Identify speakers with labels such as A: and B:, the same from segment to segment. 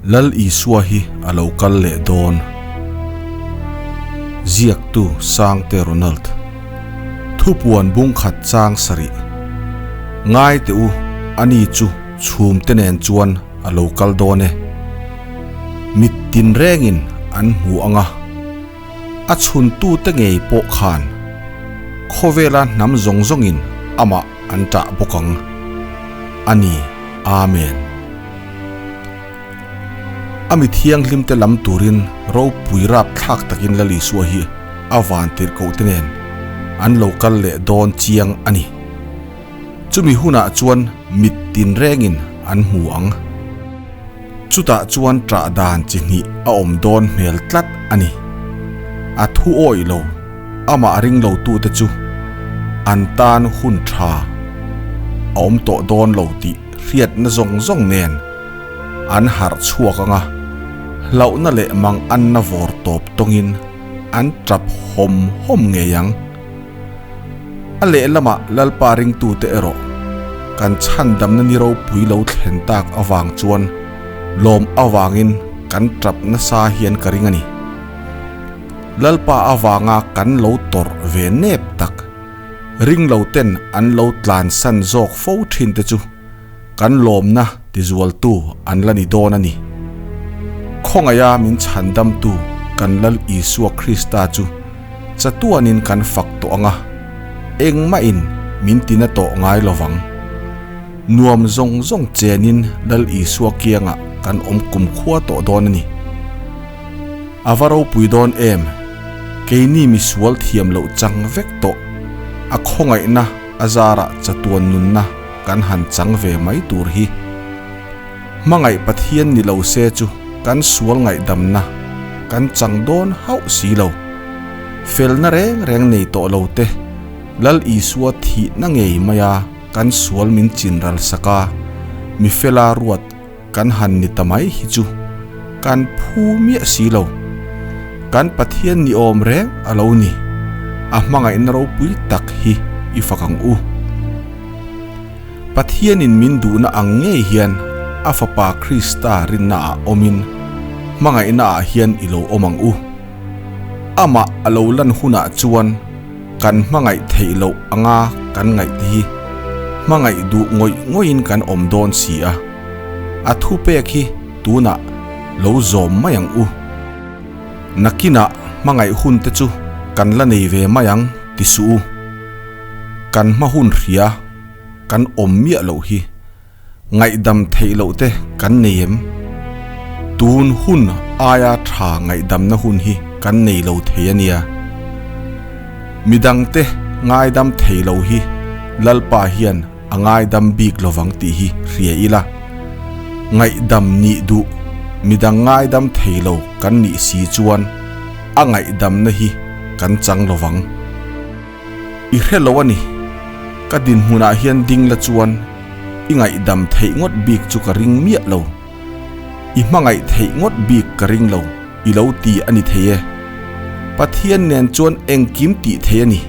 A: Lal Isua hi a lo kal leh dawn. Ziaktu Sangte Ronald. Thupuan bungkhat chang sarih. Ngai teh u, ani chu chhumte nen chuan a lo kal dawn e. Mit tinrengin an hmu ang a, a chhuntute ngei pawh khan khawvela hnam zawng zawngin amah an ṭah bawk ang. A ni, Amen. A mi thianghlimte lam turin ropui rapthlak takin Lal Isua hi a vantirhkohte nen an lo kal leh dawn chiang a ni. Chumi hunah chuan mit tinrengin an hmu ang. Chutah chuan ṭah dan chi hnih a awm dawn hmel tlat a ni. A thu awih lo, amah ring lotute chu an tan hun ṭha a awm tawh dawn lo tih hriatna zawng zawng nen an harh chhuak ang a, hlauhna leh mang anna vawr tawp tawngin an ṭap hawm hawm ngei ang. A lehlamah Lalpa ringtute erawh kan chhandamna ni ropui lo thlen tak avang chuan lawm avangin kan tap nasa hian ka ring a ni. Lalpa avanga kan lo tawrh ve nep tak, ring lo ten an lo tlansan zawk fo thin te chu kan lawmna tizualtu an la ni dawn a ni. Khawngaiha min chhandamtu kan Lal Isua Krista chu chatuanin kan fak tawh ang a, engmahin min tina tawh ngai lo vang. Nuam zawng zawng chenin Lal Isua kiangah kan awm kumkhua tawh dawn a ni. A va ropui dawn em? Keini misual thiam loh chang vek tawh a khawngaihna a zarah chatuan nunna kan han chang ve mai tur hi. Hmangaih Pathian ni lo se chu kan sual ngaihdamna kan chang dawn hauh si lo. Felna reng reng nei tawh lo te, Lal Isua thihna ngei maia kan sual min chinral sak a, mi fela ruat kan han ni ta mai hi chu kan phu miah si lo. Kan Pathian ni awm reng a lo ni, a hmangaihna ropui tak hi i fak ang u. Pathianin min duhna ang ngei hian a Fapa Krista rinnaah awmin hmangaihnaah hian i lo awm ang u. Amah a lo lan hunah chuan kan hmangaih theih loh anga kan ngaih te hi hmangaih duh ngawih ngawihin kan awm dawn si a. A thupek hi tunah lo zawm mai ang u. Nakinah hmangaih hun te chu kan la nei ve mai ang ti suh u. Kan hma hun hria kan awm miah loh hi ngaihdam theih loh te kan nei em? Tun hun aia tha ngaihdamna hun hi kan nei lo thei a nia. Midangte ngaidam thei lo hi Lalpa hian a ngaidam bik lovang tih hi hria ila. Ngaihdam nih duh midang ngaidam thei lo kan nih si chuan a ngaihdamna hi kan chang lovang. I hre lo a ni. Ka dinhmunah hian ding la chuan i ngaihdam theih ngawt bik chu ka ring miah lo. I hmangaih theih ngawt bik ka ring lo, i lo ti a ni thei e. Pathian nen chuan engkim tih thei a ni.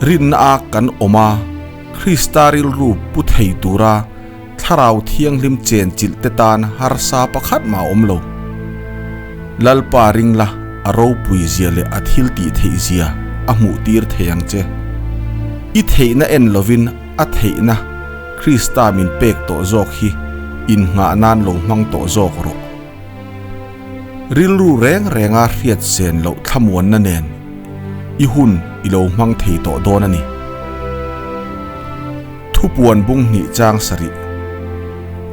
A: Rinna a kan awm a, Krista rilru pu thei tura Thlarau Thianghlim chenchilh te tan harsa pakhat mah a awm lo. Lalpa ring la, a ropui zia leh a thil tih theih zia a hmuh tir thei ang che. I theihna en lovin a theihna Krista min pek tawh zawk hi innghah nan lo hmang tawh zawk rawh. Rilru reng renga hriat sen loh thlamuanna nen i hun i lo hmang thei tawh dawn a ni. Thupuan bung hnih chang sarih.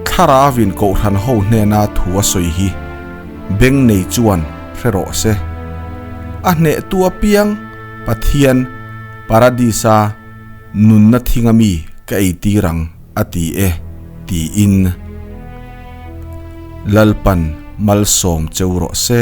A: Thlarauin Kohhran ho hnena thu a sawi hi beng nei chuan hre rawh se. A hnehtu apiang Pathian Paradisa nunna thinga mi ka eitir ang a ti e tiin Lalpan malsawm cheu rawh se.